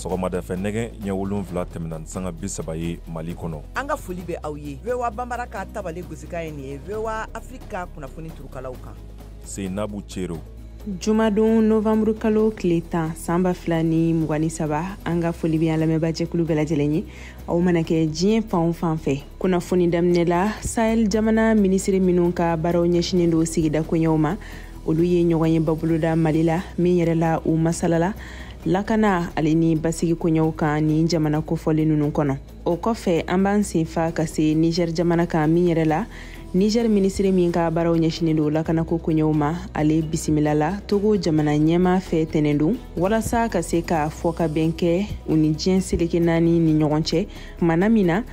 Sɔgɔmada fɛ nɛgɛ ɲɛ 7 tɛmɛna sanga 30 ye Mali kɔnɔ. An ka foli bɛ aw ye VOA Bambara ka tabale gosikan ye nin ye VOA Afrique ka kunnafoni turukalaw kan. Seinabu Cero. Jumadon novembre kalo tile 10 san 2023, an ka foli bɛ an lamɛnbaajɛkulu bɛɛ lajɛlen ye, aw mana kɛ diɲɛ fan o fan fɛ. Kunnafoni daminɛ la, Sahel jamana minisiri minnu ka baaraw ɲɛsinnen don sigida koɲɛw ma, olu ye ɲɔgɔn ye baboloda Mali la, min yɛrɛ la u masalala lakana ale ni basigi koɲɛw kan nin jamana kofɔlen ninnu kɔnɔ. O kɔfɛ, an b'an senfa ka se Niger jamana kan, min yɛrɛ la Niger minisiri min ka baaraw ɲɛsinnen don lakanako koɲɛw ma, ale bisimila la Togo jamana ɲɛmaa fɛ tɛnɛndon, walasa ka se ka fɔkabɛn kɛ u ni diɲɛ seleke naani ni ɲɔgɔn cɛ, kumana min na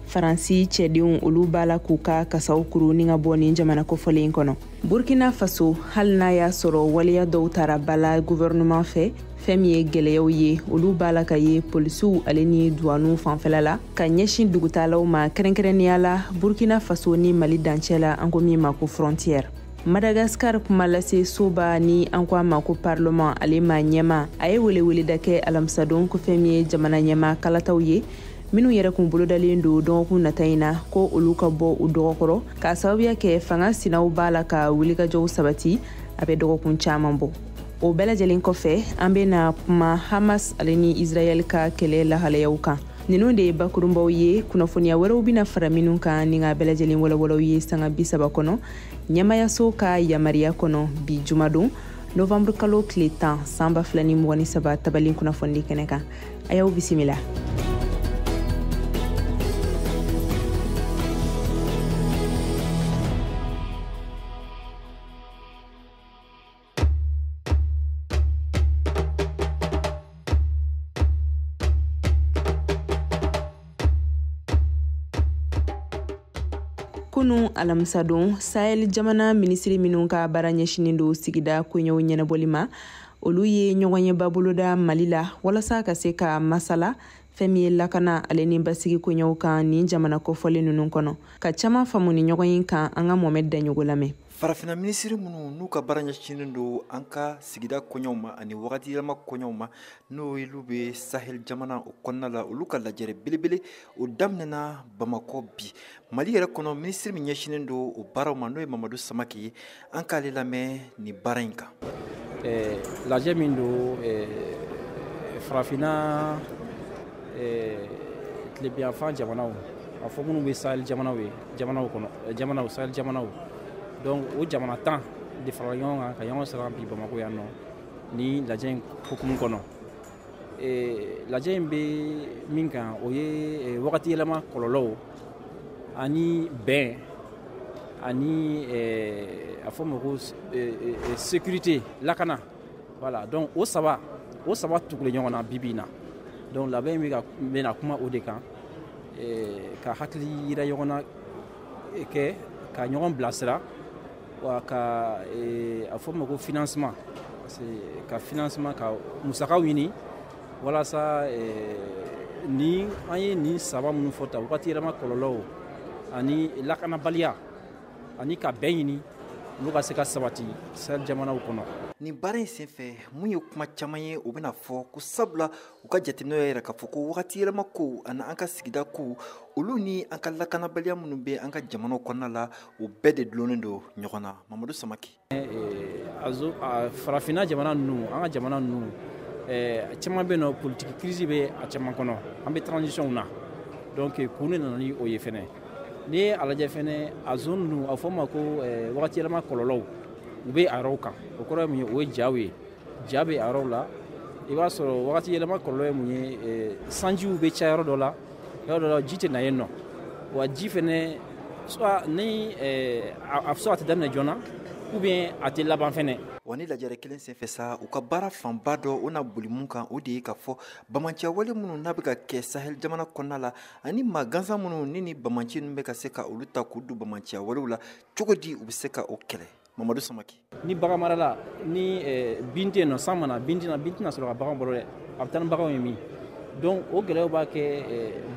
Faransi cɛdenw olu b'a la k'u ka kasaw kuru ni ka bɔ nin jamana kofɔlen kɔnɔ. Burkina Faso, hali n'a y'a sɔrɔ waleya dɔw tara ba la gouvernement fɛ, fɛn min ye gɛlɛyaw ye, olu b'a la ka ye polisiw ale ni duwaniw fanfɛla la ka ɲɛsin dugutalaw ma, kɛrɛnkɛrɛnnenya la Burkina Faso ni Mali dancɛ la, an ko min ma ko frontière. Madagascar kuma lase soba ni an ko a ma ko parlement, ale ma ɲɛma, a ye weleweleda kɛ alamisadon ko fɛn min ye jamana ɲɛma kalataw ye minnu yɛrɛ kun bolodalen don dɔgɔkun nata in na, ko olu ka bɔ u dɔgɔkɔrɔ k'a sababuya kɛ fanga sinaw b'a la ka wulikajɔw sabati a bɛ dɔgɔkun caman bɔ. O bɛɛ lajɛlen kɔfɛ, an bɛna kuma Hamas ale ni Israɛl ka kɛlɛ lahalayaw kan. Ninnu de ye bakurunbaw ye, kunnafoniya wɛrɛw bɛna fara minnu kan ni ka bɛɛ lajɛlen walawalaw ye sanga 30 kɔnɔ ɲɛmayaso ka yamaruya kɔnɔ bi jumadon novembre kalo tile 10 san 2023 tabali kunnafoni kɛnɛ kan. A y'aw bisimila. Kunu alamisadon, Sahel jamana minisiri minnu ka baara ɲɛsinnen don sigida koɲɛw ɲɛnabɔli ma, olu ye ɲɔgɔn ye baboloda Mali la walasa ka se ka masala fɛn min ye lakana ale ni basigi koɲɛw kan nin jamana kofɔlen ninnu kɔnɔ. Ka caman faamu ni ɲɔgɔn ye kan, an ka Mohamed Daɲogo lamɛn. Farafinna minisiri minnu n'u ka baara ɲɛsinnen don an ka sigida koɲɛw ma ani wagati yɛlɛma koɲɛw ma, n'o olu bɛ Sahel jamana o kɔnɔna la, olu ka lajɛrɛ belebele o daminɛna Bamakɔ bi. Mali yɛrɛ kɔnɔ, minisiri min ɲɛsinnen don o baaraw ma, n'o ye Mamadu Samake ye, an k'ale lamɛn nin baara in kan. Lajɛ min don farafinna tilebinyanfan jamanaw, a fɔ minnu bɛ Sahel jamanaw ye, jamanaw kɔnɔ, jamanaw Sahel jamanaw. Donc o jamana 10 de farala ɲɔgɔn kan ka ɲɔgɔn sɔrɔ bi Bamakɔ yan nɔ ni lajɛ in hukumu kɔnɔ. Lajɛ in bɛ min kan, o ye wagati yɛlɛma kɔlɔlɔw ani bɛn ani a fɔ ma ko sécurité, lakana. Voilà, donc o saba tugulen ɲɔgɔn na bi bi in na. Donc labɛn in bɛna kuma o de kan, ka hakili yira ɲɔgɔn na kɛ, ka ɲɔgɔn bilasira, wa ka a fɔ ma ko financement, parce que ka financement ka musakaw ɲini walasa ni an ye nin saba minnu fɔ tan, wagati yɛlɛma kɔlɔlɔw ani lakanabaliya ani ka bɛn ɲini, olu ka se ka sabati Sahel jamanaw kɔnɔ. Nin baara in senfɛ, mun ye kuma caman ye, o bɛna fɔ ko sabula u ka jateminɛw y'a yira k'a fɔ ko wagati yɛlɛma kow ani an ka sigida kow, olu ni an ka lakanabaliya minnu bɛ an ka jamanaw kɔnɔna la, o bɛɛ de dulonnen don ɲɔgɔn na. Mamadu Samake. Farafinna jamana ninnu, an ka jamana ninnu, caman bɛ yen nɔ, politique crise bɛ a caman kɔnɔ, an bɛ transition na, donc kun de nana ni o ye fɛnɛ. N'i ye a lajɛ fɛnɛ, a zone ninnu, a fɔ ma ko wagati yɛlɛma kɔlɔlɔw, u bɛ a yɔrɔw kan. O kɔrɔ ye mun ye? O ye jaw ye. Ja bɛ a yɔrɔw la. I b'a sɔrɔ wagati yɛlɛma kɔlɔlɔ ye mun ye? Sanjiw bɛ caya yɔrɔ dɔ la, yɔrɔ dɔ la ji tɛ na yen nɔ. Wa ji fɛnɛ, soit ni a soit a tɛ daminɛ joona, ou bien a tɛ laban fɛnɛ. Wa ni lajɛrɛ kelen senfɛ sa, u ka baara fanba dɔ o na boli mun kan, o de ye k'a fɔ bamancɛwale minnu n'a bɛ ka kɛ Sahel jamana kɔnɔna la, ani maa gansan minnu ni bamanci ninnu bɛ ka se ka olu ta k'u don bamancɛwalew la, cogo di u bɛ se ka o kɛlɛ. Mamadu Samake. Ni bagan marala, ni bin tɛ yen nɔ, san mana bin tɛna sɔrɔ ka bagan balo dɛ, a bɛ taa ni baganw ye min. Donc o gɛlɛyaw b'a kɛ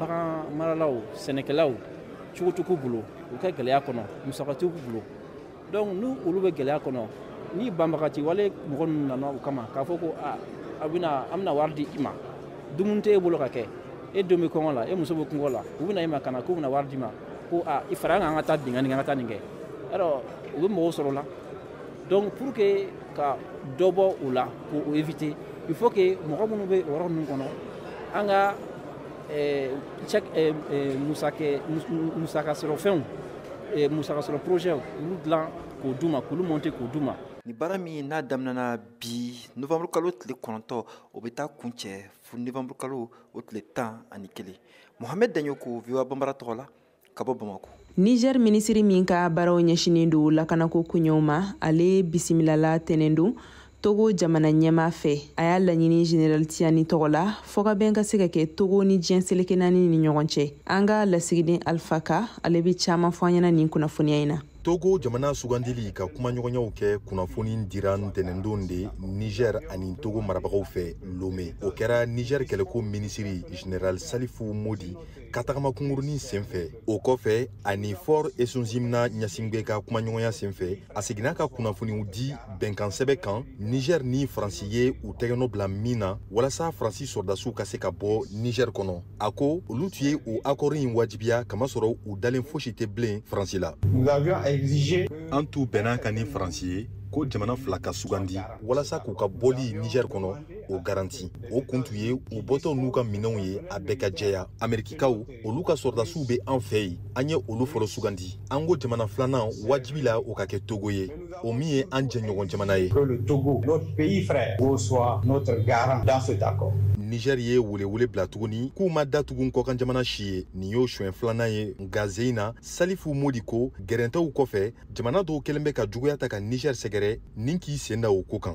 bagan maralaw, sɛnɛkɛlaw cogo t'u bolo, u ka gɛlɛya kɔnɔ, musaka t'u bolo. Donc n'u olu bɛ gɛlɛya kɔnɔ, ni banbagati wale mɔgɔ ninnu nana u kama k'a fɔ ko a an bɛna wari di i ma, Dumuni tɛ e bolo ka kɛ, e denw bɛ kɔngɔ la, e muso bɛ kɔngɔ la, u bɛ na e ma ka na k'u bɛna wari d'i ma ko a i fara an kan, an ka taa binkanni kɛ, an ka taa nin kɛ. Alors u bɛ mɔgɔw sɔrɔ o la. Donc pour que ka dɔ bɔ o la, k'o éviter, il faut que mɔgɔ minnu bɛ o yɔrɔ ninnu kɔnɔ, an ka musaka sɔrɔ fɛnw, musaka sɔrɔ projet olu dilan k'o d'u ma, k'olu monter k'o d'u ma. Ni baara min n'a daminɛna bi novembre kalo tile 9, o bɛ taa kuncɛ fo novembre kalo o tile 11. Mohamed Dagnoko, VOA Bambara tɔgɔ la, ka bɔ Bamakɔ. Niger minisiri min ka baaraw ɲɛsinen don lakanako koɲɛw ma, ale bisimilala tɛnɛn don Togo jamana ɲɛmaa fɛ. A y'a laɲini Général Tiani tɔgɔ la, fɔkabɛn ka se ka kɛ Togo ni diɲɛ seleke naani ni ɲɔgɔn cɛ. An ka lasigiden Alpha Ka, ale bɛ caman fɔ an ɲɛna nin kunnafoniya in na. Togo jamana sugandili ka kumaɲɔgɔnyaw kɛ kunnafoni dira ntɛnɛndon de Niger ani Togo marabagaw fɛ Lome. O kɛra Niger kɛlɛko minisiri Général Salifu Modi ka tagama kunkurunin senfɛ. O kɔfɛ, ani Faure Essozimna Gnassingbé ka kumaɲɔgɔnya senfɛ, a seginna ka kunnafoniw di bɛnkansɛbɛ kan Niger ni Faransi ye u tɛgɛnɔ bila min na walasa Faransi sɔrɔdasiw ka se ka bɔ Niger kɔnɔ. A ko olu tun ye o accord in wajibiya kamasɔrɔ u dalen fosi tɛ bilen Faransi la. An t'u bɛnna kan ni Faransi ye ko jamana fila ka sugandi walasa k'u ka bɔli Niger kɔnɔ o garanti. O kun tun ye u bɔtɔ n'u ka minɛnw ye, a bɛɛ ka jɛya. Amerikikaw, olu ka sɔrɔdasiw bɛ an fɛ yen, an ye olu fɔlɔ sugandi. An ko jamana filanan wajibi la o ka kɛ Togo ye, o min ye an jɛɲɔgɔn jamana ye. Niger ye welewele bila tuguni k'u ma datugu kɔkan jamana si ye. Nin y'o siɲɛ filanan ye. Nka ze in na, Salifu Modi ko gɛrɛntɛw kɔfɛ, jamana dɔw kɛlen bɛ ka juguya ta ka Niger sɛgɛrɛ nin k'i sen da o ko kan.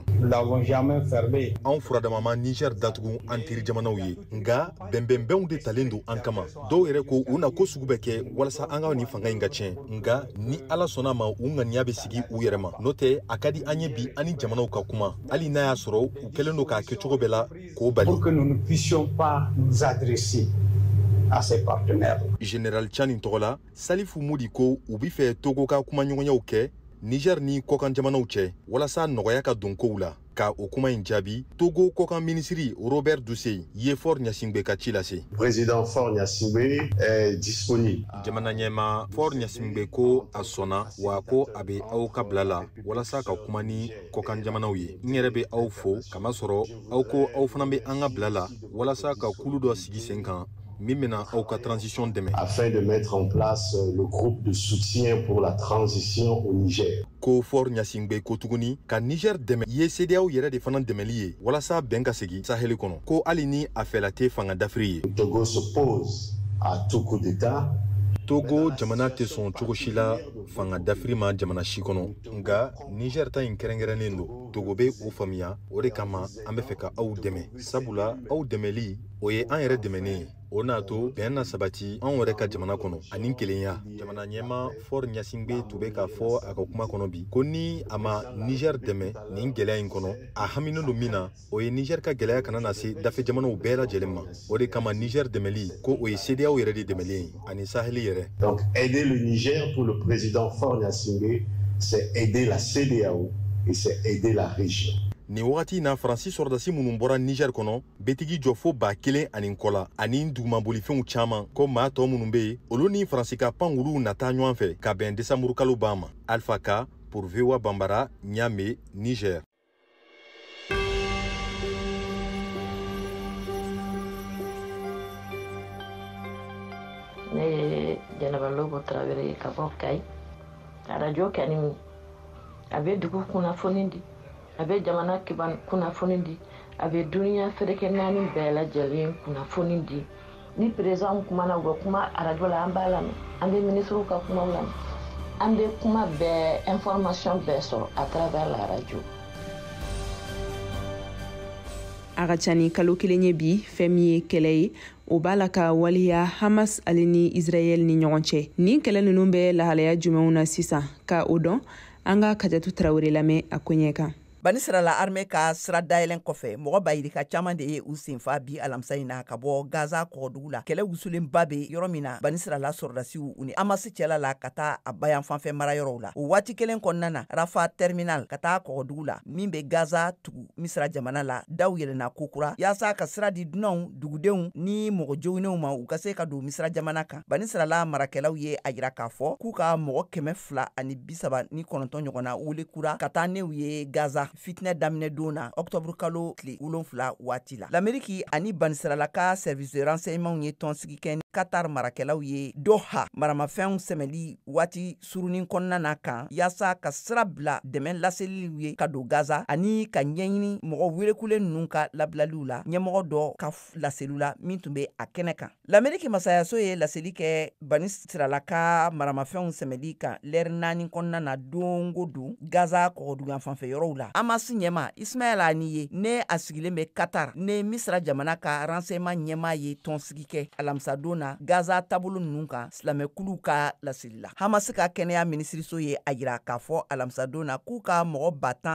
Anw furadama ma Niger datugu an teri jamanaw ye, nka bɛnbɛnbɛnw de talen don an kama. Dɔw yɛrɛ ko u na ko sugu bɛ kɛ walasa an ka nin fanga in ka tiɲɛ, nka ni Ala sɔnna ma, u ŋaniya bɛ sigi u yɛrɛ ma. N'o tɛ, a ka di an ye bi an ni jamanaw ka kuma, hali n'a y'a sɔrɔ u kɛlen don k'a kɛ cogo bɛɛ la k'o bali. Nous ne puissions pas nous adresser à ces partenaires. Général Tiani tɔgɔ la, Salifu Modi ko u bɛ fɛ Togo ka kumaɲɔgɔnyaw kɛ Niger ni kɔkan jamanaw cɛ walasa nɔgɔya ka don kow la. Ka o kuma in jaabi, Togo kɔkan minisiri Robert Dussey ye Faure Gnassingbé ka ci lase. Président Faure Gnassingbé est disponible. Jamana ɲɛmaa Faure Gnassingbé ko a sɔnna, wa ko a bɛ aw ka bila la walasa ka kuma ni kɔkan jamanaw ye. N yɛrɛ bɛ aw fo kamasɔrɔ aw ko aw fana bɛ an ka bila la walasa ka kulu dɔ sigi sen kan min bɛna aw ka transition dɛmɛ. Afin de mettre en place le groupe de soutien pour la transition au Niger. Ko Faure Gnassingbé ko tuguni ka Niger dɛmɛ ye CEDEAO yɛrɛ de fana dɛmɛli ye walasa bɛn ka segin Sahel kɔnɔ. Ko hali ni a fɛla tɛ fanga dafiri ye. Togo s'oppose à tout coup d'État. Togo jamana tɛ sɔn cogo si la fanga dafiri ma jamana si kɔnɔ, nka Niger ta in kɛrɛnkɛrɛnnen don. Togo bɛ o faamuya, o de kama an bɛ fɛ ka aw dɛmɛ, sabula aw dɛmɛli o ye an yɛrɛ dɛmɛnen ye. O n'a to bɛn na sabati anw yɛrɛ ka jamana kɔnɔ ani kelenya. Jamana ɲɛmaa Faure Gnassingbé tun bɛ k'a fɔ a ka kuma kɔnɔ bi ko ni a ma Niger dɛmɛ nin gɛlɛya in kɔnɔ, a haminen don min na, o ye Niger ka gɛlɛya kana na se dafɛ jamanaw bɛɛ lajɛlen ma. O de kama Niger dɛmɛli ko o ye CEDEAO yɛrɛ de dɛmɛlen ye ani Sahel yɛrɛ. Donc aider le Niger pour le président Faure Gnassingbé, c'est aider la CEDEAO et c'est aider la région. Nin wagati na, Faransi sɔrɔdasi minnu bɔra Niger kɔnɔ betigi jɔ fo 1000 ani kɔ la ani dugumabolifɛnw caman, ko maa tɔ minnu bɛ yen, olu ni Faransi ka pankuluw nata ɲɔgɔn fɛ ka bɛn desanburu kalo ban ma. Alpha Ka pour VOA Bambara, Niamey, Niger. Ne ye Jɛnɛba Lobo Tarawele ye ka bɔ Kayi. Arajo kɛni, a bɛ dugu kunnafoni di, a bɛ jamana kiban kunnafoni di, a bɛ duniya ferekɛ naani bɛɛ lajɛlen kunnafoni di. Ni président kumana, u bɛ kuma arajo la, an b'a lamɛn. An bɛ minisiriw ka kumaw lamɛn, an bɛ kuma bɛɛ, information bɛɛ sɔrɔ à travers la radio. A ka ca ni kalo 1 ye bi, fɛn min ye kɛlɛ ye, o b'a la ka waleya Hamas ale ni Israɛl ni ɲɔgɔn cɛ. Nin kɛlɛ ninnu bɛ lahalaya jumɛnw na sisan, ka o dɔn, an ka Kajatu Tarawele lamɛn a koɲɛ kan. Banisirala armée ka sira dayɛlɛn kɔfɛ, mɔgɔ bayirika caman de ye u senfa bi alamisa in na ka bɔ Gaza kɔgɔdugu la, kɛlɛ wusulenba bɛ yɔrɔ min na Banisirala sɔrɔdasiw u ni Hamas cɛla la ka taa a bayan fanfɛ marayɔrɔw la. O waati kelen kɔnɔna na, Rafa terminal ka taa kɔgɔdugu la min bɛ Gaza tugu Misira jamana la, daw yɛlɛnna kokura yaasa ka sira di dunanw, dugudenw ni mɔgɔ joginenw ma, u ka se ka don Misira jamana kan. Banisirala marakɛlaw ye a jira k'a fɔ k'u ka mɔgɔ 239 ɲɔgɔnna wele kura ka taa n'u ye Gaza fitinɛ daminɛ don na, octobre kalo tile 7 waati la. Lameriki ani Banisirala ka service de renseignement ye tɔnsigi kɛ Qatar marakɛlaw ye Doha maramafɛnw sɛmɛli waati surunin kɔnɔna na kan, yaasa ka sira bila dɛmɛ laseliw ye ka don Gaza ani ka ɲɛɲini mɔgɔ welekulen ninnu ka labilaliw la, ɲɛmɔgɔ dɔ ka laseliw la min tun bɛ a kɛnɛ kan. Lameriki masayaso ye laseli kɛ Banisirala ka maramafɛnw sɛmɛli kan lɛri 4 kɔnɔna na don o don Gaza kɔgɔduguyan fanfɛ yɔrɔw la. Hamas ɲɛma Ismaël Haniyeh ne a sigilen bɛ Qatar ne Misira jamana ka renseignement ɲɛma ye tɔnsigi kɛ alamisadon na Gaza taabolo ninnu kan, silamɛkuluw ka laseli la. Hamas ka kɛnɛya minisiriso ye a jira k'a fɔ alamisadon na k'u ka mɔgɔ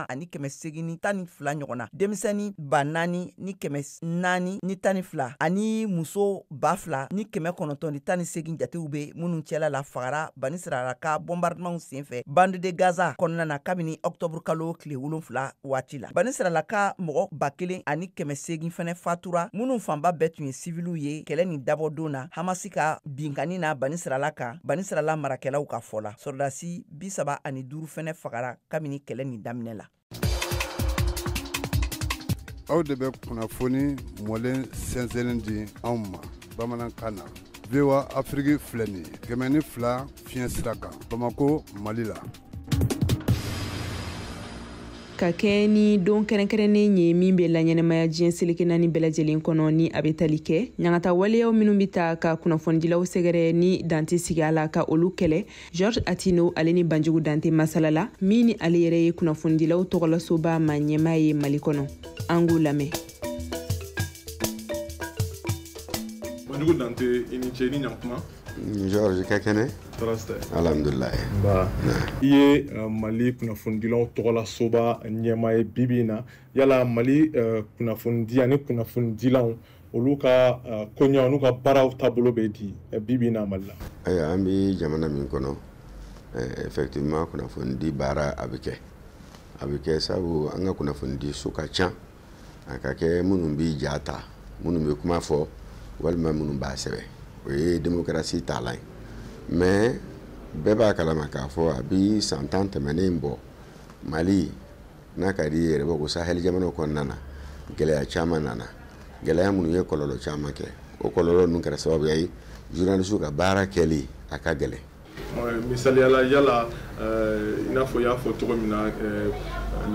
10,812 ɲɔgɔn na, denmisɛnnin 4,412 ani muso 2,918 jatew bɛ minnu cɛla la, fagara Banisirala ka bombardement senfɛ bande de Gaza kɔnɔna na kabini octobre kalo tile 7 waati la. Banisirala ka mɔgɔ 1,800 fɛnɛ fatura, minnu fanba bɛɛ tun ye siviliw ye kɛlɛ nin dabɔ don na Hamas ka binkanni na Banisirala kan. Banisirala marakɛlaw ka fɔ la, sɔrɔdasi 35 fɛnɛ fagara kabini kɛlɛ nin daminɛ la. Aw de bɛ kunnafoni mɔlen sɛnsɛnnen di anw ma bamanankan na. VOA Afrique filɛ nin ye 102 fiɲɛ sira kan Bamakɔ, Mali la. Ka kɛ ni don kɛrɛnkɛrɛnnen ye min bɛ laɲɛnɛmaya diɲɛ seleke naani bɛɛ lajɛlen kɔnɔ, ni a bɛ tali kɛ ɲangata waleyaw minnu bɛ ta ka kunnafonidilaw sɛgɛrɛ ni dante sigi a la ka olu kɛlɛ. Georges Attino ale ni Banjugu Dante masala la, min ni ale yɛrɛ ye kunnafonidilaw tɔgɔlasoba ma ɲɛmaa ye Mali kɔnɔ. An k'u lamɛn. Banjugu Dante, i ni ce, i ni ɲankuma. Georges, ka kɛnɛ? Tɔɔrɔ tɛ. Alhamdulilayi. Nba. I ye Mali kunnafonidilaw tɔgɔlasoba ɲɛmaa ye bi bi in na. Yala Mali kunnafonidi ani kunnafonidilaw olu ka koɲɛw n'u ka baaraw taabolo bɛ di bi bi in na Mali la? Ayiwa, an bɛ jamana min kɔnɔ, effectivement kunnafonidi baara a bɛ kɛ. A bɛ kɛ sabu an ka kunnafonidi so ka ca. A ka kɛ minnu bɛ ja ta, minnu bɛ kuma fɔ, walima minnu b'a sɛbɛn. O ye démocratie taalan ye. Mais bɛɛ b'a kalama k'a fɔ a bi san 10 tɛmɛnen bɔ, Mali n'a ka di i yɛrɛ bɔ ko Sahel jamanaw kɔnɔna na, gɛlɛya caman nana. Gɛlɛya minnu ye kɔlɔlɔ caman kɛ, o kɔlɔlɔ ninnu kɛra sababuya ye journaliste ka baara kɛli a ka gɛlɛn. Misaliya la, yala i n'a fɔ i y'a fɔ cogo min na,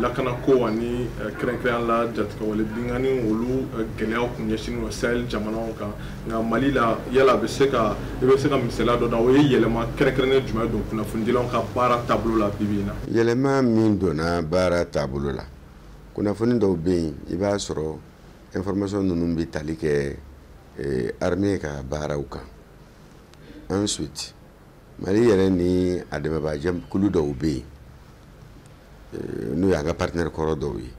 lakanako ani kɛrɛnkɛrɛnya la jatigɛwale binkanni, olu gɛlɛyaw kun ɲɛsinnen don Sahel jamanaw kan, nka Mali la, yala a bɛ se ka i bɛ se ka misaliya dɔ da, o ye yɛlɛma kɛrɛnkɛrɛnnen jumɛn don kunnafonidilaw ka baara taabolo la bi bi in na? Yɛlɛma min donna baara taabolo la, kunnafoni dɔw bɛ yen, i b'a sɔrɔ information ninnu bɛ tali kɛ armée ka baaraw kan. Ensuite, Mali yɛrɛ ni a dɛmɛbaajɛkulu dɔw bɛ yen, n'o y'an ka partenaire kɔrɔ dɔw ye,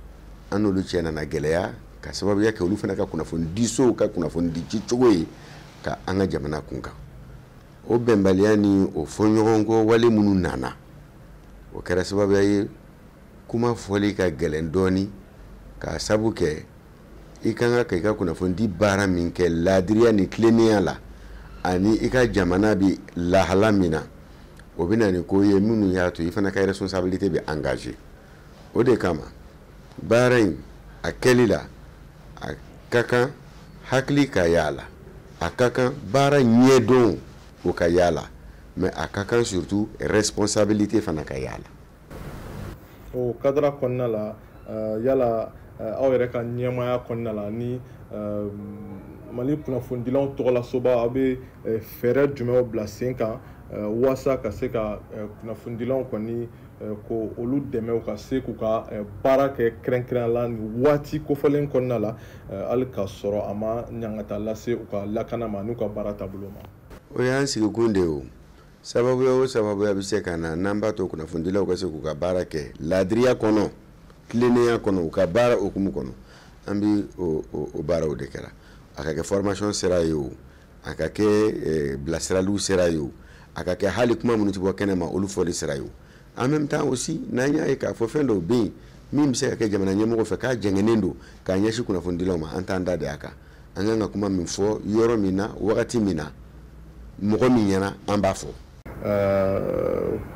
an n'olu cɛ nana gɛlɛya ka sababuya kɛ olu fana ka kunnafonidisow ka kunnafonidi cogo ye ka an ka jamana kun kan. O bɛnbaliya ni o fɔɲɔgɔnkɔ wale minnu nana, o kɛra sababuya ye kuma fɔli ka gɛlɛn dɔɔni, k'a sabu kɛ i kan ka i ka kunnafonidi baara min kɛ laadiriya ni tilennenya la, ani i ka jamana bi lahala min na, o bɛ na ni ko ye minnu y'a to i fana ka responsabilité bɛ engagé. O de kama baara in a kɛli la, a ka kan hakili ka y'a la, a ka kan baara ɲɛdɔn o ka y'a la, mais a ka kan surtout responsabilité fana ka y'a la. O cadre kɔnɔna la, yala aw yɛrɛ ka ɲɛmaaya kɔnɔna la ni Mali kunnafonidilaw tɔgɔlasoba, aw bɛ fɛɛrɛ jumɛnw bila sen kan walasa ka se ka kunnafonidilaw kɔni ko olu dɛmɛ u ka se k'u ka baara kɛ kɛrɛnkɛrɛnya la nin waati kofɔlen kɔnɔna la, hali k'a sɔrɔ a ma ɲangata lase u ka lakana ma n'u ka baara taabolo ma? O y'an sigikun de ye o. Sababuya o sababuya bɛ se ka na n'an b'a to kunnafonidilaw ka se k'u ka baara kɛ laadiriya kɔnɔ, Tilennenya kɔnɔ, u ka baara hukumu kɔnɔ, an bɛ o baaraw de kɛra. A ka kɛ formation sira ye o, a ka kɛ bilasiraliw sira ye o, a ka kɛ hali kuma minnu tɛ bɔ kɛnɛ ma, olu fɔli sira ye o. En même temps aussi, n'an y'a ye k'a fɔ fɛn dɔw bɛ yen min bɛ se ka kɛ jamana ɲɛmɔgɔ fɛ k'a jɛngɛnnen don k'a ɲɛsin kunnafonidilaw ma, an t'an da de a kan. An kan ka kuma min fɔ yɔrɔ min na, wagati min na, mɔgɔ min ɲɛna, an b'a fɔ.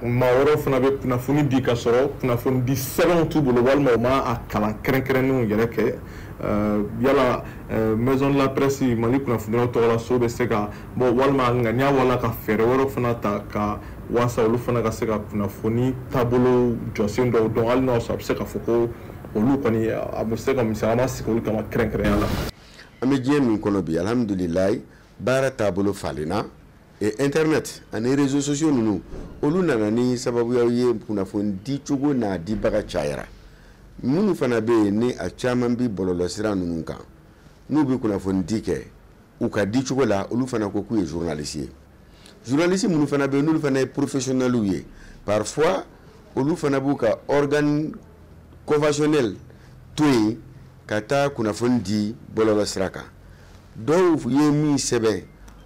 Maa wɛrɛw fana bɛ kunnafoni di ka sɔrɔ kunnafoni di sɛbɛnw t'u bolo, walima u ma a kalan kɛrɛnkɛrɛnnenw yɛrɛ kɛ. Yala Maison de la Presse, Mali kunnafonidilaw tɔgɔla so bɛ se ka bɔ, walima ŋaniya wala ka fɛɛrɛ wɛrɛw fana ta ka walasa olu fana ka se ka kunnafoni taabolo jɔsen dɔw dɔn, hali n'a sɔrɔ a bɛ se ka fɔ ko olu kɔni a bɛ se ka misaliya ma sigi olu kama kɛrɛnkɛrɛnya la? An bɛ diɲɛ min kɔnɔ bi, alhamdulilayi, baara taabolo falenna. Et internet ani réseaux sociaux ninnu, olu nana ni sababuyaw ye, kunnafoni di cogo n'a dibaga cayara. Minnu fana bɛ yen ni a caman bi bɔlɔlɔsira ninnu kan, n'u bɛ kunnafoni di kɛ u ka di cogo la, olu fana ko k'u ye journaliste ye. Journaliste minnu fana bɛ yen, n'olu fana ye professionnels ye, parfois olu fana b'u ka organe conventionnel to yen ka taa kunnafoni di bɔlɔlɔsira kan. Dɔw ye min sɛbɛn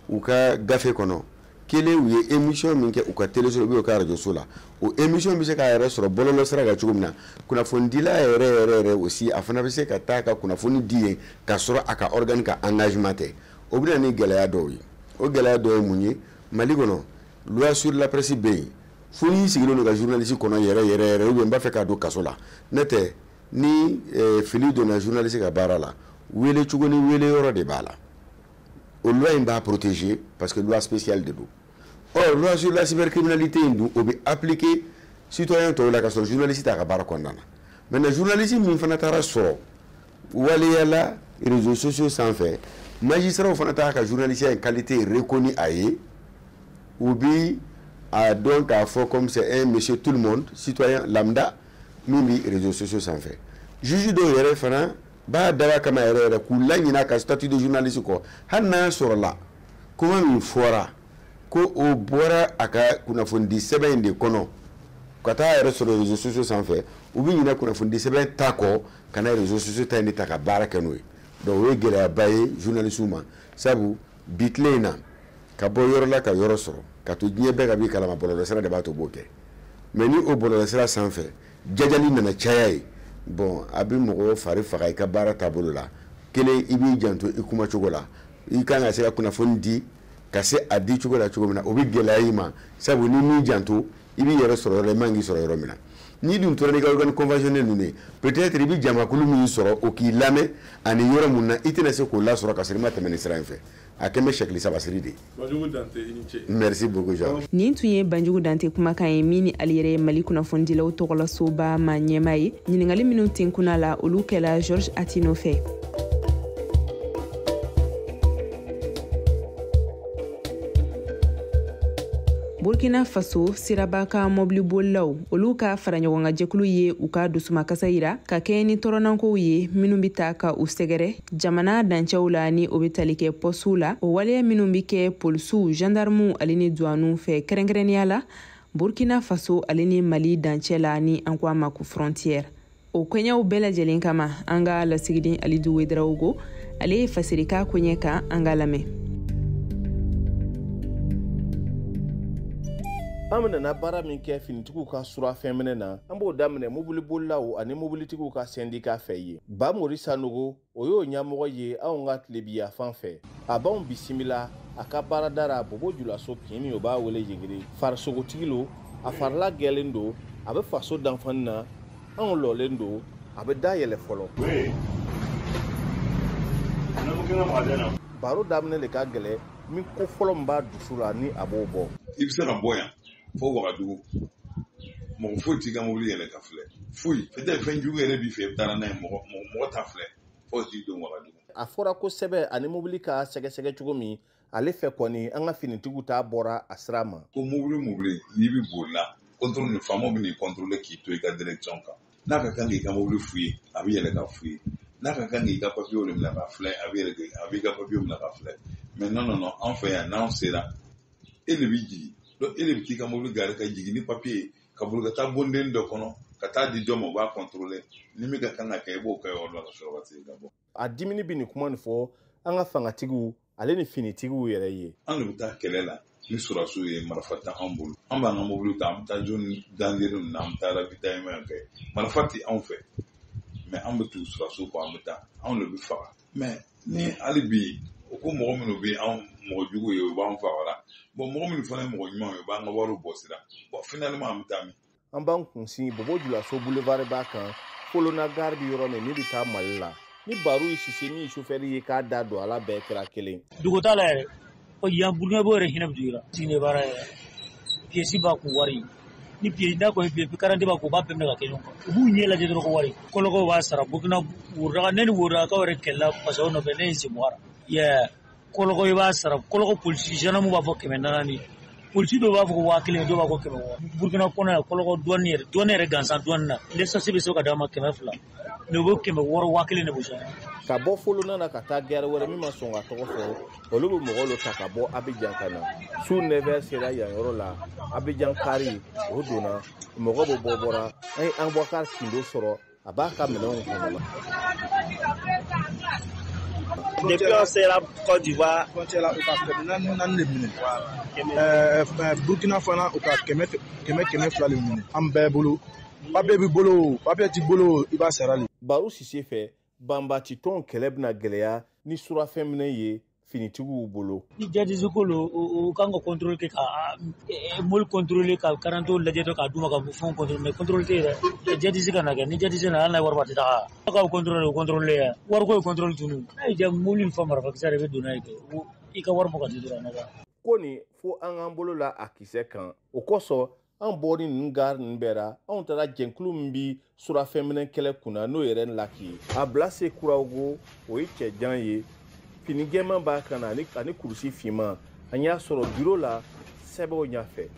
u ka gafe kɔnɔ, kelen u ye émission min kɛ u ka téléso ou bien u ka radio la, o émission bɛ se k'a yɛrɛ sɔrɔ bɔlɔlɔsira kan cogo min na, kunnafonidila yɛrɛ yɛrɛ yɛrɛ aussi, a fana bɛ se ka taa ka kunnafoni di yen k'a sɔrɔ a ka organe ka engagement tɛ. O bɛ na ni gɛlɛya dɔw ye. O gɛlɛya dɔw ye mun ye? Mali kɔnɔ, loi sur la presse bɛ yen, fo n'i sigilen don ka journaliste kɔnɔ yɛrɛ yɛrɛ yɛrɛ, ou bien n b'a fɛ k'a don kaso la. Ne tɛ ni fili donna journaliste ka baara la, wele cogo ni wele yɔrɔ de b'a la. O loi in b'a protéger parce que loi spéciale de don. Or loi sur la cybercriminalité in dun, o bɛ appliquer citoyen tɔw la ka sɔrɔ journaliste t'a ka baara kɔnɔna na. Maintenant, journaliste min fana taara sɔrɔ waleyala réseaux sociaux sanfɛ, magistrat fana t'a ka journaliste in qualité reconnue a ye, u bi a dɔn k'a fɔ comme c'est un monsieur tout le monde, citoyen lambda min bi réseaux sociaux sanfɛ. Juge dɔw yɛrɛ fana b'a dab'a kama yɛrɛ yɛrɛ k'u laɲinɛ a ka statut de journaliste kɔ, hali n'a sɔrɔla kuma min fɔra ko o bɔra a ka kunnafonidi sɛbɛn in de kɔnɔ ka taa yɛrɛ sɔrɔ réseaux sociaux sanfɛ, u bɛ ɲinɛ kunnafonidi sɛbɛn ta kɔ ka na réseaux sociaux ta in de ta ka baara kɛ n'o ye. Donc o ye gɛlɛyaba ye journaliste ma, sabu bi tile in na, ka bɔ yɔrɔ la ka yɔrɔ sɔrɔ ka to diɲɛ bɛɛ ka b'i kalama, bɔlɔlɔsira de b'a to b'o kɛ. Mais ni o bɔlɔlɔsira sanfɛ jajali nana caya ye, bon, a bɛ mɔgɔ fari faga i ka baara taabolo la. Kelen, i b'i janto i kumacogo la, i kan ka se ka kunnafoni di ka se a di cogo la cogo min na, o bɛ gɛlɛya i ma, sabu ni m'i janto, i b'i yɛrɛ sɔrɔ yɔrɔ la i man k'i sɔrɔ yɔrɔ min na. N'i dun tora n'i ka organe conventionnel ninnu ye, peut-être i bɛ jamakulu min sɔrɔ o k'i lamɛn ani yɔrɔ mun na, i tɛna se k'o lasɔrɔ ka sɔrɔ i ma tɛmɛ nin sira in fɛ. A kɛn bɛ sɛkili sabasiri de ye. Banjugu Dante, i ni ce. Merci beaucoup, Georges. Nin tun ye Banjugu Dante kumakan ye, min ni ale yɛrɛ ye Mali kunnafonidilaw tɔgɔlasoba ma ɲɛma ye. Ɲininkali minnu tenkunna la, olu kɛla Georges Atino fɛ. Burkina Faso siraba ka mɔbilibolilaw, olu ka faraɲɔgɔnka jɛkulu ye u ka dusumakasa yira ka kɛɲɛ ni tɔɔrɔnankow ye minnu bɛ ta ka u sɛgɛrɛ jamana dancɛw la, ni o bɛ tali kɛ pɔsiw la, o waleya minnu bɛ kɛ polisiw, gendarmew ale ni duwanuw fɛ, kɛrɛnkɛrɛnnenya la Burkina Faso ale ni Mali dancɛ la, ni an ko a ma ko frontière. O koɲɛw bɛɛ lajɛlen kama, an ka lasigiden Alidu Wedraogo, ale ye fasirika koɲɛ kan, an ka lamɛn. An bɛna baara min kɛ finitigiw ka surafɛnminɛ na, an b'o daminɛ mobilibolilaw ani mobilitigiw ka sɛndika fɛ ye. Bamori Sanogo, o y'o ɲɛmɔgɔ ye anw ka tilebiya fan fɛ. A b'anw bisimila a ka baarada la Bobo Julaso kin min o b'a wele Yegere. Farisogotigi lo, a farila gɛlen don, a bɛ faso danfani na, anw lɔlen don, a bɛ da yɛlɛ fɔlɔ. Baro daminɛ de ka gɛlɛn, min ko fɔlɔ min b'a dusu la ni a b'o bɔ. I bɛ se ka bɔ yan fo Wagadugu, mɔgɔ foyi t'i ka mobili yɛlɛ ka filɛ, foyi. Peut-être fɛn jugu yɛrɛ b'i fɛ, i bɛ taa n'a ye, mɔgɔ t'a filɛ fo k'i don Wagadugu. A fɔra ko sɛbɛn ani mobili ka sɛgɛsɛgɛ cogo min, ale fɛ kɔni an ka finitigiw ta bɔra a sira ma. Ko mobili n'i bɛ boli la, contrôle ni faamaw bɛ n'i contrôler k'i to i ka direction kan. N'a ka kan k'i ka mobili f'u ye, a bɛ yɛlɛ ka f'u ye. N'a ka kan k'i ka papiyew de minɛ ka filɛ, a bɛ yɛlɛ, a b'i ka papiyew minɛ ka filɛ. Mais non non non, an fɛ yan n'anw sera, e de bɛ jigin. Donc e de bɛ t'i ka mobili garer ka jigin ni papiye ye, ka boli ka taa bonden dɔ kɔnɔ. Ka taa di dɔ ma, u b'a contrôler. Ni min ka kan ka kɛ, i b'o kɛ yɔrɔ la ka sɔrɔ ka segin ka bɔ. A dimini bɛ nin kuma nin fɔ an ka fangatigiw ale ni finitigiw yɛrɛ ye. An de bɛ taa kɛlɛ la ni sɔrɔdasiw ye, marifa tɛ anw bolo. An b'an ka mobili ta, an bɛ taa zone dangereux ninnu na, an bɛ taa ravitaillement kɛ. Marifa tɛ anw fɛ, mais an bɛ tugu sɔrɔdasiw kɔ, an bɛ taa, anw de bɛ faga. Mais ni hali bi o ko mɔgɔ minnu bɛ anw mɔgɔ jugu ye, u b'an fagara. Bon, mɔgɔ minnu fana ye mɔgɔ ɲumanw ye, u b'an ka wariw bɔ sira. Bon, finalement an bɛ taa min? An b'an kunsin Bobo Julaso boulevard b'a kan, Folona gare bɛ yɔrɔ min, min bɛ taa Mali la. Ni Baro ye Sise min ye sofɛri ye k'a da don a la, bɛɛ kɛra kelen. Dugu t'a la yɛrɛ. Yan Burukina yɛrɛ hinɛ bɛ dugu la. Sini baara yɛrɛ. Pièce b'a kun wari. Ni pièce n'a kɔni pièce garantie b'a kun, u b'a bɛɛ minɛ ka kɛ ɲɔgɔn kan. U b'u ɲɛ lajɛ dɔrɔn ko wari. Kɔlɔkɔw b'a sara Burukina worodaga, ne ni worodagakaw yɛrɛ kɛlɛla parce que o nɔfɛ ne ye n sen bɔ a la. Yeah. Kɔlɔkɔ i b'a sara, kɔlɔkɔ polisi gendarme b'a fɔ 400. Polisi dɔw b'a fɔ ko 1000, dɔw b'a fɔ 600. Burukina kɔnɔ yan kɔlɔkɔ douane yɛrɛ, douane yɛrɛ gansan douane na. L'essence bɛ se ka d'a ma 200. Mais u bɛ 600, 1000 de bɔ. Ka bɔ Folona na ka taa gare wɛrɛ min ma sɔn ka tɔgɔ fɔ, olu bɛ mɔgɔw de ta ka bɔ Abidjan ka na. Su 9h sera yan yɔrɔ la, Abidjan kari o donna, mɔgɔ bɛ bɔ bɔra, an ye Abubakar Kindo sɔrɔ, a b'a ka minɛnw kɔnɔ. Depuis on sera Côte d'Ivoire. Frontière la, u ka 400 de minɛ. Burkina fana, u ka 100 200 de minɛ. An bɛɛ bolo. Papier b'i bolo, papier t'i bolo, i b'a sara le. Baro Sise fɛ, banbati tɔn kɛlɛ bɛna gɛlɛya ni surafɛnminɛ ye finitigiw bolo. Ni jadisi ko lo, o kan ka contrôle kɛ, ka mobili contrôler, ka karanto lajɛ dɔrɔn k'a d'u ma ka fɛnw contrôler, mais contrôle tɛ yen dɛ. Jadisi ka na kɛ, ni jadisi nana, hali n'a ye wari bɔ, a tɛ taga. Aw ka contrôle, o contrôle yɛ. Wariko ye contrôle tunu. N'a y'i diya mobili in fa marifakisɛ de bɛ don n'a ye kɛ. I ka wari bɔ ka di dɔrɔn a nɔgɔya. Ko nin fo an k'an bolo la a kisɛ kan. O kosɔn an bɔri ninnu gare ninnu bɛɛ ra, anw taara jɛnkulu min bi surafɛnminɛ kɛlɛ kunna, n'o yɛrɛ laki ye. A bila se Kurawogo, o ye cɛjan ye, fini jɛman b'a kan na ani kurusi finman. An y'a sɔrɔ biro la sɛbɛnw ɲɛfɛ.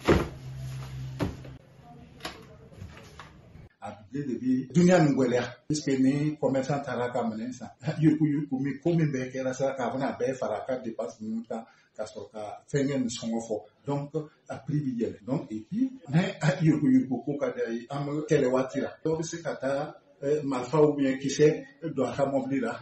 A bile de bi duniya nin gwɛlɛya, puisque ni commerçant taara ka minɛn san, yuruguyurugu min ko min bɛɛ kɛra sa, k'a fana a bɛɛ fara a ka dépense ninnu kan ka sɔrɔ ka fɛnkɛ nin sɔngɔ fɔ, donc a prix bi yɛlɛ. Donc et puis ni yuruguyurugu ko ka di a ye, an bɛ kɛlɛ waati la, dɔw bɛ se ka taa marifa ou bien kisɛ don a ka mobili la.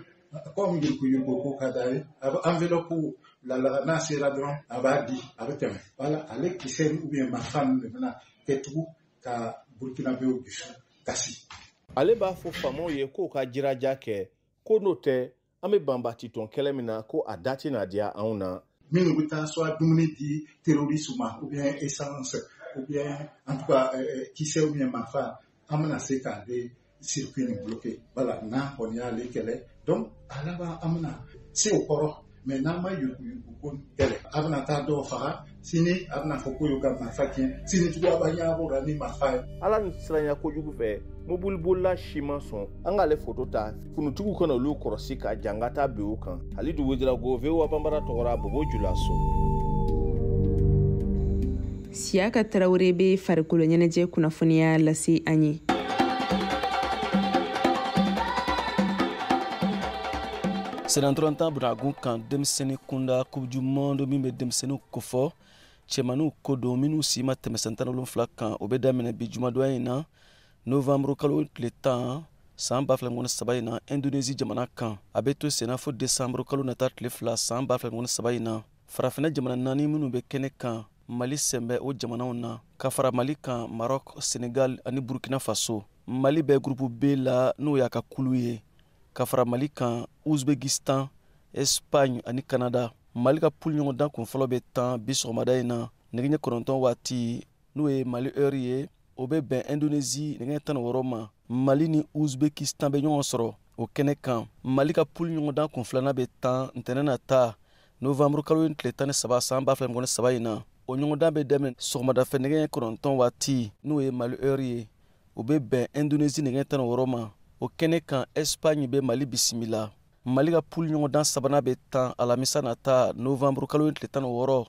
Comme yuruguyurugu ko ka d'a ye, a bɛ enveloppe lalaga, n'a sera dɔrɔn a b'a di, a bɛ tɛmɛ. Wala ale kisɛ ou bien marifa ninnu de bɛna kɛ tugun ka Burkinabéw dusu kasi. Ale b'a fɔ faamaw ye k'o ka jiraja kɛ, ko n'o tɛ an bɛ banbati tɔn kɛlɛ min na, ko a da tɛna diya anw na. Minnu bɛ taa soit dumuni di terroriste ma, ou bien essence, ou bien en tout cas kisɛ ou bien marifa, an bɛna se k'ale circuit nin bloquer. Voilà, n'an kɔni y'ale kɛlɛ, donc a laban an bɛna se o kɔrɔ. Mais n'an ma yuruguyurugu ko kɛlɛ, a bɛna taa dɔw faga sini, a bɛna fɔ ko y'u ka marifa tiɲɛ sini tugun, a b'a ɲɛnabɔ la ni marifa ye. Ala ni siranya kojugu fɛ, mobilibolila si ma sɔn an k'ale foto ta, kunutigiw kana olu kɔrɔsi ka janga ta bin u kan. Halidu Wedirago, VOA Banbara tɔgɔra Bobo Julaso. Siyaka Tarawele bɛ farikolo ɲɛnajɛ kunnafoniya lase an ye. Senatɔrɔntan bunagun kan denmisɛnnin kunda, Coupe du monde min bɛ denmisɛnninw kofɔ, cɛmaninw ko don minnu si ma tɛmɛ san 17 kan, o bɛ daminɛ bi jumadonya in na, novembre kalo tile 10 san 2023 in na, Indonésie jamana kan. A bɛ to senna fo décembre kalo nata tile 2 san 2023 in na. Farafinna jamana naani minnu bɛ kɛnɛ kan, Mali sen bɛ o jamanaw na, ka fara Mali kan, Maroc, Sénégal ani Burkina Faso. Mali bɛ groupe B la, n'o y'a ka kulu ye, ka fara Mali kan, Uzbekistan, Espagne ani Canada. Mali ka poule ɲɔgɔndan kun fɔlɔ bɛ tan bi sɔgɔmada in na nɛgɛ ɲɛ 9 waati, n'o ye Mali heure ye, o bɛ bɛn Indonésie nɛgɛ 16 ma. Mali ni Uzbekistan bɛ ɲɔgɔn sɔrɔ o kɛnɛ kan. Mali ka poule ɲɔgɔndan kun filanan bɛ tan ntɛnɛn nata, novembre kalo tile 13 san 2023 in na. O ɲɔgɔndan bɛ daminɛ sɔgɔmadafɛ nɛgɛ 9 waati, n'o ye Mali heure ye, o bɛ bɛn Indonésie nɛgɛ 16 ma. O kɛnɛ kan, Espagne bɛ Mali bisimila. Mali ka poule ɲɔgɔndan sabanan bɛ tan alamisa nata, novembre kalo tile 16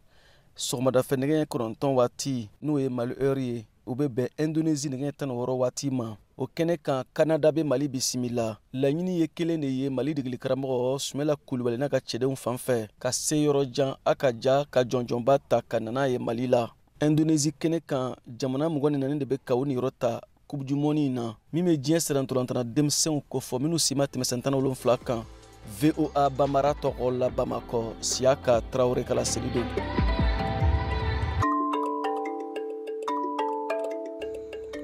sɔgɔmadafɛ nɛgɛ 9 waati, n'o ye Mali heure ye, o bɛ bɛn Indonésie nɛgɛ 16 waati ma. O kɛnɛ kan, Canada bɛ Mali bisimila. Laɲini ye kelen de ye Mali degeli karamɔgɔ Sumela Kulubali n'a ka cɛdenw fan fɛ, ka se yɔrɔ jan, a ka ja ka jɔnjɔnba ta ka na n'a ye Mali la. Indonésie kɛnɛ kan, jamana 24 de bɛ ka o niyɔrɔ ta. Coupe du Monde in na min bɛ diɲɛ sennantolatan denmisɛnw kofɔ minnu si ma tɛmɛ san 17 kan. VOA Bambara tɔgɔ la Bamakɔ, Siyaka Tarawele ka laseli don.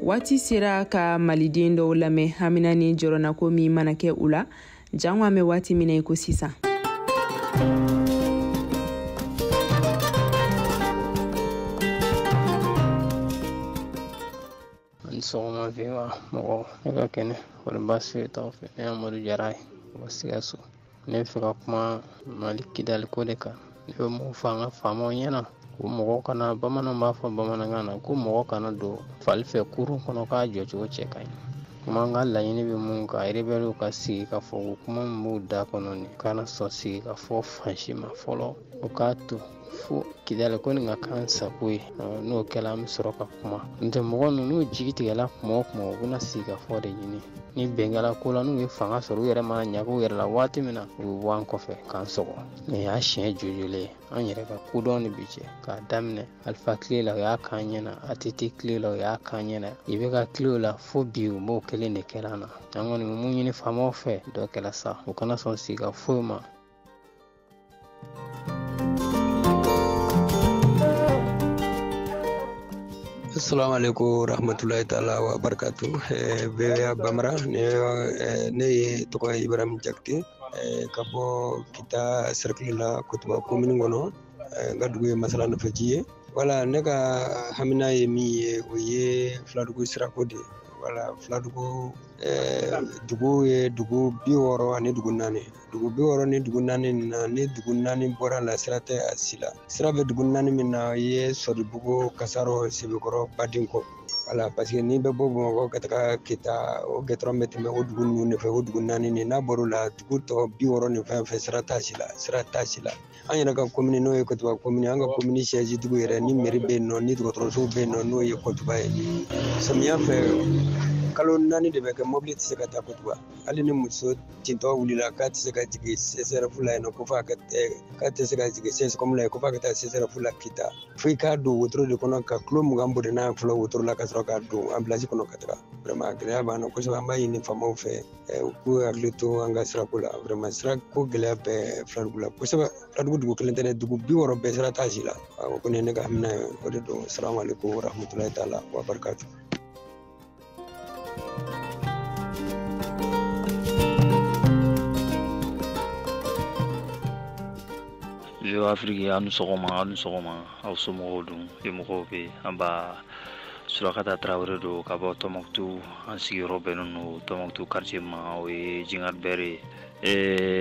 Waati sera ka maliden dɔw lamɛn hamina ni jɔrɔnako min mana kɛ u la, jango an bɛ waati min na i ko sisan. Ani sɔgɔma VOA mɔgɔw, ne ka kɛnɛ, kɔni baasi foyi t'aw fɛ. Ne ye Amadu Jara ye ka bɔ Sikaso. Ne bɛ fɛ ka kuma Mali Kidaliko de kan. Ne bɛ mun fɔ an ka faamaw ɲɛna, ko mɔgɔ kana, bamananw b'a fɔ bamanankan na ko mɔgɔ kana don fali fɛ kurun kɔnɔ k'a jɔcogo cɛ ka ɲi. Kuma an ka laɲini bɛ mun kan, rebelles ka sigi ka fɔ ko kuma min b'u da kɔnɔ nin kana sɔn sigi ka fɔ fan si ma fɔlɔ. O k'a to fo Kidali ko nin ka k'an sago ye, n'o kɛla an bɛ sɔrɔ ka kuma. N'o tɛ mɔgɔ ninnu n'u jigi tigɛla kuma o kuma, u bɛna sigi ka fɔ de ɲini. Ni bɛn kɛla ko la, n'u ye fanga sɔrɔ, u yɛrɛ mana ɲaga u yɛrɛ la waati min na, u bɛ bɔ an kɔfɛ k'an sɔgɔ. Nin y'a siɲɛ jojole ye. An yɛrɛ ka kodɔn de bi cɛ k'a daminɛ Alifa tile la, o y'a k'an ɲɛna, ATT tile la, o y'a k'an ɲɛna, i bɛ ka tile o la fo bi, u b'o kelen de kɛra an na. An kɔni bɛ mun ɲini faamaw fɛ, dɔ kɛla sa, u kana sɔn sigi ka foyi ma. Assalamu alaikum rahmatullahi ta'ala wa barakatuh. VOA Bambara, ne ye tɔgɔ ye Ibrahim Jakite, ka bɔ Kita cercle la Kotuba commune kɔnɔ. N ka dugu ye Masala Nɔfɛji ye. Wala ne ka hamina ye min ye, o ye Filadugu sirako de ye. Wala Filadugu dugu ye dugu 64. Dugu 64 nin na, ni dugu 4 bɔra la, sira tɛ a si la. Sira bɛ dugu 4 min na, o ye Sɔdibugu, Kasarɔ, Sebekɔrɔ, Badenkɔ. Wala parce que n'i bɛ bɔ Bamakɔ ka taga Kita, o gɛtɔrɔn bɛ tɛmɛ o dugu ninnu de fɛ, o dugu 4 nin. N'a bɔr'o la, dugu tɔ 60 ni fɛn fɛn, sira t'a si la, sira t'a si la. An yɛrɛ ka commune n'o ye Kotuba commune, an ka commune siège dugu yɛrɛ ni mairie bɛ yen nɔ, ni dɔgɔtɔrɔso bɛ yen nɔ, n'o ye Kotuba ye. Samiya fɛ, kalo 4 de bɛ kɛ, mobili tɛ se ka taa Kotuba. Hali ni muso tintɔ wulila k'a tɛ se ka jigin CSRF la yen nɔ, ko f'a ka k'a tɛ se ka jigin CSCOM la yen, ko f'a ka taa CSRF la Kita. Fo i k'a don wotoro de kɔnɔ ka kilo 20 boli n'a ye fɔlɔ wotoro la ka sɔrɔ k'a don ambulance kɔnɔ ka taga. Vraiment gɛlɛya b'an na kosɛbɛ. An b'a ɲini faamaw fɛ, u k'u hakili to an ka sirako la. Vraiment sirako gɛlɛya bɛ Filadugu la kosɛbɛ. Filadugu dugu kelen tɛ dɛ, dugu 60 bɛɛ sira t'a si la. O kɔni ye ne ka hamina ye, o de don. Salamu alaikum warahmatulahi taala wa barakatuh. VOA Afrique, aw ni sɔgɔma, aw ni sɔgɔma, aw somɔgɔw dun, mɔgɔw bɛ an ba Surakata Tarawele don ka bɔ Tɔnbukutu. An sigiyɔrɔ bɛnnen don Tɔnbukutu quartier ma, o ye Jingari Bɛri ye.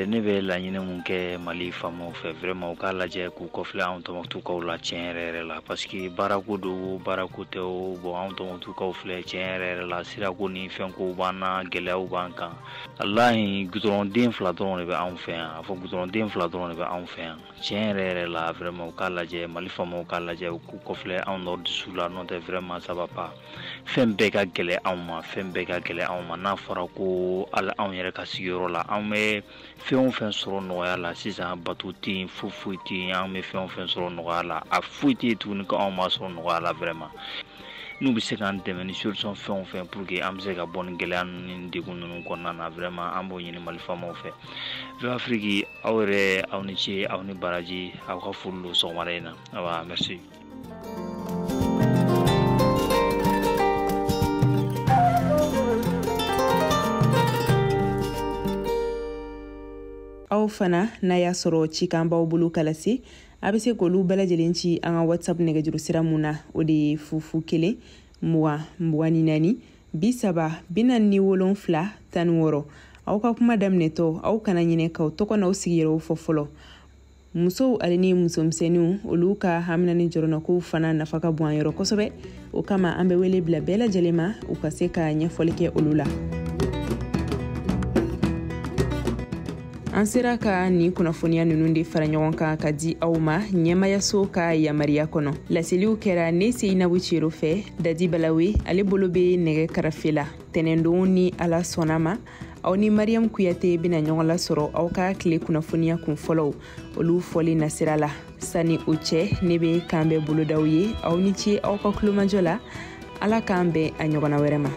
Ne bɛ laɲini mun kɛ Mali faamaw fɛ, vraiment u k'a lajɛ k'u kɔfilɛ anw Tɔnbukutukaw la tiɲɛ yɛrɛ yɛrɛ la, parce que baarako don, baarako tɛ o. Bon, anw Tɔnbukutukaw filɛ tiɲɛ yɛrɛ yɛrɛ la, sirako ni fɛnkow b'an na, gɛlɛyaw b'an kan. Walahi, goudron 2 dɔrɔn de bɛ anw fɛ yan, a fɔ goudron 2 dɔrɔn de bɛ anw fɛ yan. Tiɲɛ yɛrɛ yɛrɛ la, vraiment u k'a lajɛ, Mali faamaw k'a lajɛ, u k'u kɔfilɛ anw nord-sud la, n'o tɛ vraiment ça va pas. Fɛn bɛɛ ka gɛlɛ anw ma, fɛn bɛɛ ka gɛlɛ anw ma. N'a fɔra ko hali anw yɛrɛ ka sigiyɔrɔ la, anw bɛ fɛn o fɛn sɔrɔ nɔgɔya la sisan, bato tɛ yen, foyi foyi tɛ yen. An bɛ fɛn o fɛn sɔrɔ nɔgɔya la, a foyi tɛ yen tuguni ko anw b'a sɔrɔ nɔgɔya la. Vraiment n'u bɛ se k'an dɛmɛ ni solution fɛn o fɛn pour que an bɛ se ka bɔ ni gɛlɛya ninnu ni degun ninnu kɔnɔna na, vraiment an b'o ɲini Mali faamaw fɛ. VOA Afrique, aw yɛrɛ, aw ni ce, aw ni baraji, aw ka foli don sɔgɔmada in na. Awa, merci. Aw fana n'a y'a sɔrɔ cikan b'aw bolo ka lase, a bɛ se k'olu bɛɛ lajɛlen ci an ka WhatsApp nɛgɛjuru sira mun na, o de ye 0 0 1 20 24 30 47 16. Aw ka kuma daminɛtɔ, aw kana ɲinɛ k'aw tɔgɔ n'aw sigiyɔrɔw fɔ fɔlɔ. Musow ale ni musomisɛnninw, olu ka hamina ni jɔrɔnɔkow fana nafa ka bon an yɔrɔ kosɛbɛ. O kama an bɛ wele bila bɛɛ lajɛlen ma, u ka se ka ɲɛfɔli kɛ olu la. An sera ka nin kunnafoniya ninnu de fara ɲɔgɔn kan ka di aw ma ɲɛmayaso ka yamaruya kɔnɔ. Laseliw kɛra ne Seyinabu Cero fɛ, Dadi Balawe ale bolo bɛ nɛgɛ karafe la. Tɛnɛndon ni Ala sɔnna ma, aw ni Mariam Kuyate bɛna ɲɔgɔn lasɔrɔ aw ka tile kunnafoniya kun fɔlɔw olu fɔli nasira la. Sani o cɛ, ne bɛ kan bɛɛ bolodaw ye. Aw ni ce aw ka kulomajɔ la. Ala k'an bɛn a ɲɔgɔnna wɛrɛ ma.